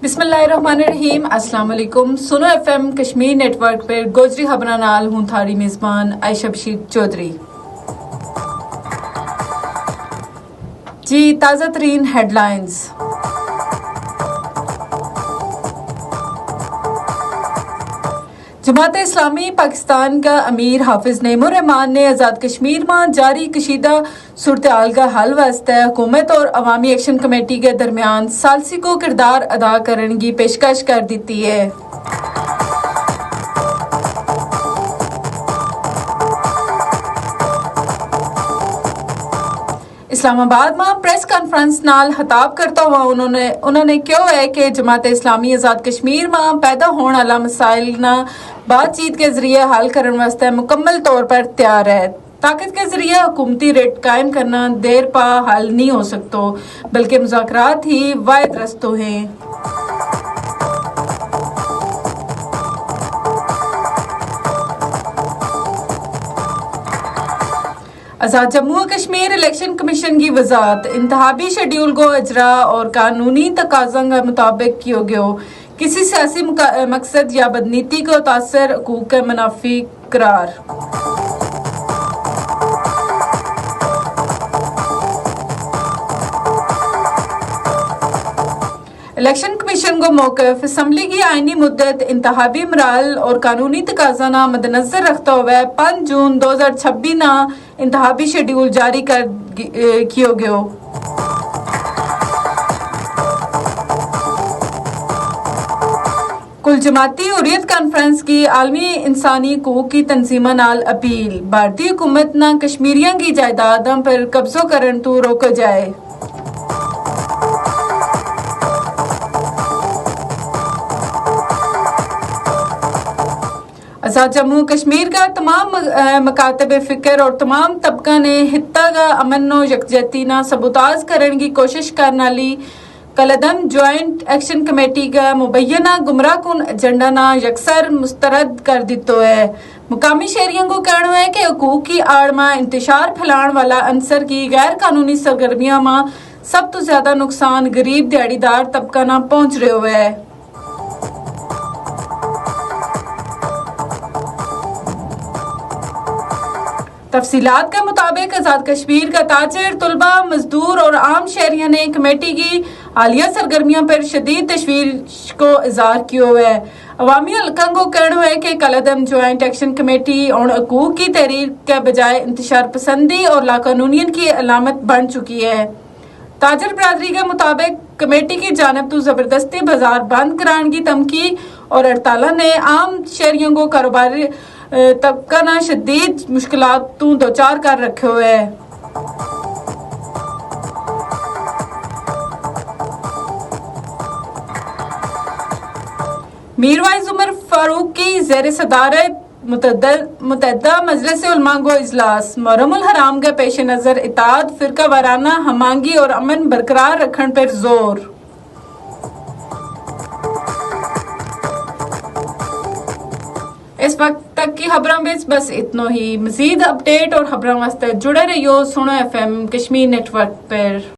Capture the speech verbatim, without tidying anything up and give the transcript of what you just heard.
بسم اللہ الرحمن الرحیم، السلام علیکم۔ سنو ایف ایم کشمیر نیٹ ورک پر گوجری خبراں نال ہوں تھاری میزبان عائشہ بشیر چوہدری۔ جی، تازہ ترین ہیڈ لائنز۔ جماعت اسلامی پاکستان کا امیر حافظ نعیم الرحمان نے آزاد کشمیر ما جاری کشیدہ صورتحال کا حل واسطے حکومت اور عوامی ایکشن کمیٹی کے درمیان ثالثی کو کردار ادا کرن کی پیشکش کر دیتی ہے۔ اسلام آباد ما پریس کانفرنس نال خطاب کرتا ہوا انہوں نے انہوں نے کہیو ہے کہ جماعت اسلامی آزاد کشمیر ما پیدا ہون والا مسائل نا بات چیت کے ذریعے حل کرن واسطے مکمل طور پر تیار ہے۔ طاقت کے ذریعے حکومتی رٹ قائم کرنا دیر پا حل نہیں ہو سکتو، بلکہ مذاکرات ہی واحد رستو ہیں۔ آزاد جموں و کشمیر الیکشن کمیشن کی وضاحت، انتخابی شیڈیول کو اجرا اور قانونی تقاضوں کے مطابق کیو گیو، کسی سیاسی مقصد یا بدنیتی کو تاثر حقوق کے منافی قرار۔ الیکشن کمیشن کو موقف، اسمبلی کی آئینی مدت، انتخابی مراحل اور قانونی تقاضوں نا مدنظر رکھتا ہوئے پانچ جون دو ہزار چھبی نا انتخابی شیڈیول جاری کر کیو گیو۔ کل جماعتی حریت کانفرنس کی عالمی انسانی حقوق کی تنظیماں نال اپیل، بھارتی حکومت نا کشمیریاں کی جائیداداں پر قبضو کرن تو روکو جائے۔ آزاد جموں و کشمیر کا تمام مکاتب فکر اور تمام طبقہ نے حتہ کا امن و یکجہتی نا سبوتاز کرن کی کوشش کرنا لی کلدم جوائنٹ ایکشن کمیٹی کا مبینہ گمراہ کن ایجنڈا نا یکسر مسترد کر دیتو ہے۔ مقامی شہریوں کو کہنو ہے کہ حقوق کی آڑ ما انتشار پھیلان والا عنصر کی غیر قانونی سرگرمیاں ما سب تو زیادہ نقصان غریب دیہاڑی دار طبقہ نا پہنچ رہیو ہے۔ تفصیلات کے مطابق آزاد کشمیر کا تاجر، طلبہ، مزدور اور عام شہریوں نے کمیٹی کی حالیہ سرگرمیاں پر شدید تشویش کو اظہار کیو ہے۔ عوامی حلقاں کو کہنو ہے کہ کلعدم جوائنٹ ایکشن کمیٹی ہن حقوق کی تحریک کے بجائے انتشار پسندی اور لاقانونیت کی علامت بن چکی ہے۔ تاجر برادری کے مطابق کمیٹی کی جانب تو زبردستی بازار بند کران کی دھمکی اور ہڑتالاں نے عام شہریوں کو کاروباری طبقہ نا شدید مشکلات تو دوچار کر رکھیو ہے۔ میروائز عمر فاروق کی زیر صدارت متحدہ مجلس علماء کو اجلاس، محرم الحرام کے پیش نظر اتحاد، فرقہ وارانہ ہمانگی اور امن برقرار رکھن پر زور۔ اس وقت تک کی خبراں بچ بس اتنو ہی۔ مزید اپڈیٹ اور خبراں واسطے جڑے رہیو سنو ایف ایم کشمیر نیٹ ورک پر۔